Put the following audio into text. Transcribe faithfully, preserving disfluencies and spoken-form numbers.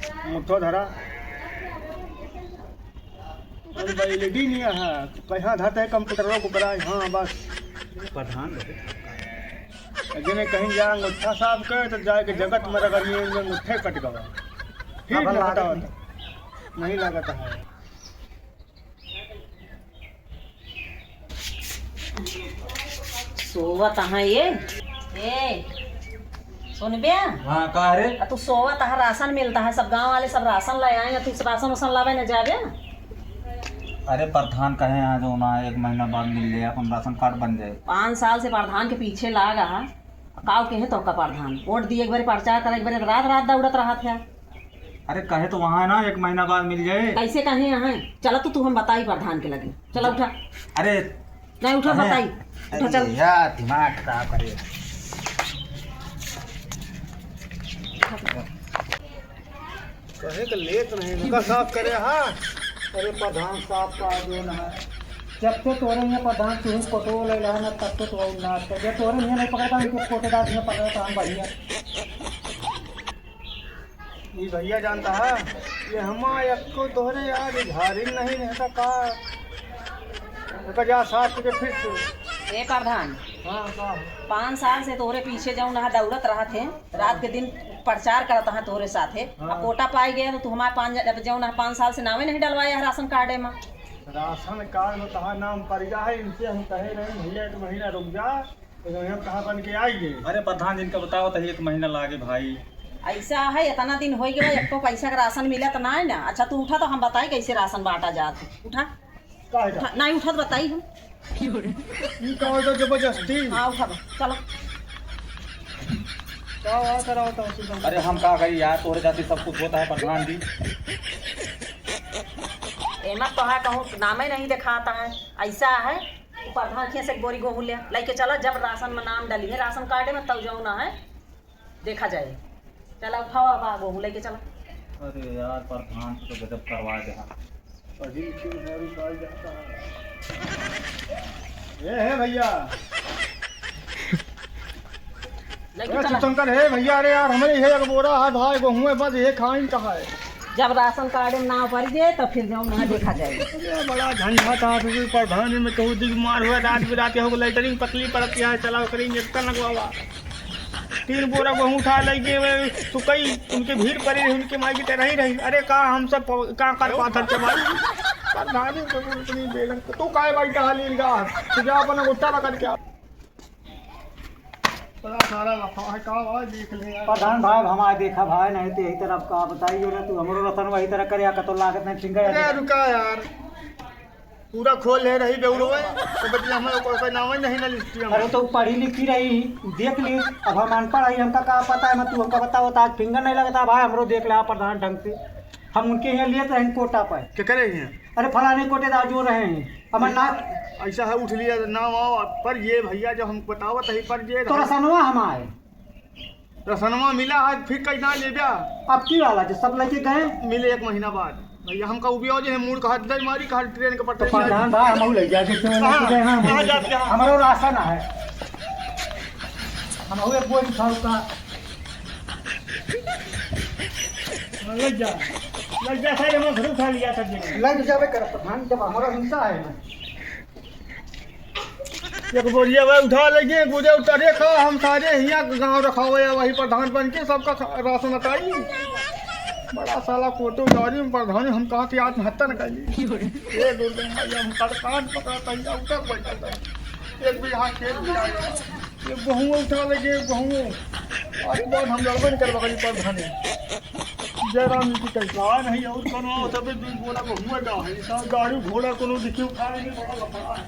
अंगूठो धरा। अरे भाई, लेडी नहीं है, कहाँ धरते है कंप्यूटरों को कराए, हाँ, बस। प्रधान बहुत हल्का है। अगर नहीं कहीं जा अंगूठा साफ करे, तो जाए के जगत में रगड़िए, अंगूठे कट गवा। फिर अब नहीं लागत होता नहीं। होता। नहीं लागत है। सोवत है ये। ए, सुनबे? हाँ, का रे? आ, तू सोवत है, राशन मिलता है, सब गांव वाले सब राशन ले आए हैं, तू राशन उसन लावे न जाबे? अरे, प्रधान कहे हैं जो ना, एक महीना बाद मिल जाए, अपन राशन कार्ड बन जाए। पाँच साल से प्रधान के पीछे लाग है, काव कहे तो का प्रधान? वोट दिए एक बार प्रचार करे, एक बार रात रात दौड़त रहत है। अरे कहे तो वहाँ है ना, एक महीना बाद मिल जाए। कैसे कहे यहाँ? चला तो तू हम बताई प्रधान के लगे। चला उठा। अरे नहीं उठा, अरे, बताई। उठा, अरे चल। यार, दिमाग खराब करे। कहे के लेत नहीं, इनका साफ करे, हाँ। अरे प्रधान साहब का जो ना है, जब से तोरे यहाँ प्रधान तू ही फोटो ले रहा ना, तब से तो वही नाच कर। जब तोरे यहाँ नहीं पकड़ता, इनके फोटो डाल दिया, पकड़ता हम बढ़िया। ये भैया जानता है, ये हमारे अक्को तोहरे यार, ये झाड़ी नहीं रहता का? ओकर जा साफ करके फिर से। ए प्रधान, हाँ, का? पाँच साल से तोहरे पीछे जौन है दौड़त रहत है, रात के दिन प्रचार करत है तोहरे साथे। हाँ। अब कोटा पाई गए तो तू हमारे पाँच, अब जौन है पाँच साल से नामे नहीं डलवाया है राशन कार्डे में। राशन कार्ड में तहार नाम पड़ गया है, इनसे हम कहे रहे भैया एक महीना रुक जा, तो हम कहाँ बन के आई गए। अरे प्रधान जी, इनका बताओ तो एक महीना लागे भाई। ऐसा है, इतना दिन हो गया, एको पैसा का राशन मिला तो ना है ना। अच्छा तू उठा तो हम बताई कैसे राशन बांटा जात है। उठा। काहे का? उठा, नहीं उठा तो बताई हम। ई का होता जबरदस्ती? हाँ, उठा दो, चलो। का हुआ, कराओ तो hospital। अरे हम का करी यार, तोरे जाती सब कुछ होता है प्रधान जी। एमा तो है कहूँ नामे नहीं दिखाता है, ऐसा है। प्रधान खिया से एक बोरी गोहूँ ले, लेके चला, जब राशन में नाम डली है राशन कार्ड में, तब जौन है देखा जाए। चला उठावा बा गोहूँ लेके चला। अरे यार, प्रधान तो गजब करवा दे। अजीब क्यों है, रुकाई जाता है। ए, हे भैया। लेके ए, चला। शिवशंकर, हे भैया, अरे यार, हमरे इहे एक बोरा है भाई, गोहूँ है, बस इहे खाइन का है। जब राशन कार्ड में नाम पड़ जाए, तो फिर जौन है देखा जाए। अरे, बड़ा झंझट है, फिर प्रधान जी में कहूँ दिमाग हुआ, रात बिरात हो, लेटरिन पतली पड़त है, चला ओकरे इंजेक्शन लगवावा। तीन बोरा गोहूँ उठा लइके, वे सुकई, उनके भीड़ पड़ी रही, उनके माई की तरह ही रही। अरे का हम सब प-, का कर पाथर चबाई? प्रधानी तो इतनी बेलन, तू काहे बैठा है लील गा? तू जा अपना गुट्टा पकड़ के आ। बड़ा सारा लफा है, का भाई देख ले यार। प्रधान भाई, हमारे देखा भाई, नहीं तो यही तरफ का बताइए ना, तू हमरो रतन वही तरह करे, आका तो लागत नहीं, फिंगर अरे रुका यार, पूरा खोल ले रही बेउरो है, तो बदले हमें कोई, कोई नाम ही नहीं ना लिस्टिया में। अरे तो पढ़ी लिखी रही, देख ली। अब हम अनपढ़ है, हमका का पता है, मैं तू हमका बताओ, तो आज फिंगर नहीं लगता भाई, हमरो देख ले प्रधान ढंग से। हम उनके यहाँ लिए रहे कोटा पर। क्या करे हैं? अरे फलाने कोटेदार जो रहे हैं, अमरनाथ। ऐसा है, उठ लिया नाम आओ, पर ये भैया जो हम बतावत है, पर ये तो रसनवा हमारे। रसनवा मिला है, फिर कहीं ना लेब्या? अब की वाला जो सब लेके गए? मिले एक महीना बाद। भैया, हमका उबिया जे है, मूड़ का हाथ दे मारी, का ट्रेन के पटरी तो में। प्रधान बा, हम ले जाके ट्रेन में कहाँ? गए हैं, कहाँ जाते हैं? हमारा राशन है, हम हुए बोझ उठाऊ का। लग जा, लग जा, सारे हम घर उठा लिया सब जगह। लग जावे कर प्रधान, जब हमारा हिस्सा है ना। एक बोरिया वह उठा लेंगे, बोरिया उतारे का, हम सारे हियाँ गाँव रखावे, वही प्रधान बन के सबका खा-, राशन अटाई। बड़ा साला कोटो गाड़ी में प्रधान, हम कहाँ से आत्महत्या न कर ली। ये दुर्गा मैया, हम कड़कान पकड़ता ही, उतर बैठा था। एक बीघा खेत भी आ गया। ये गहुँओ उठा लेंगे, गहुँओ। आज के बाद हम लड़बे नहीं करबा कहीं प्रधान। जय राम जी की जय। का नहीं और कोनो, तबे दूध बोला गहुँओ डाहे। गाड़ी घोड़ा कोनो दिखे उठा लेंगे, बड़ा लफड़ा है।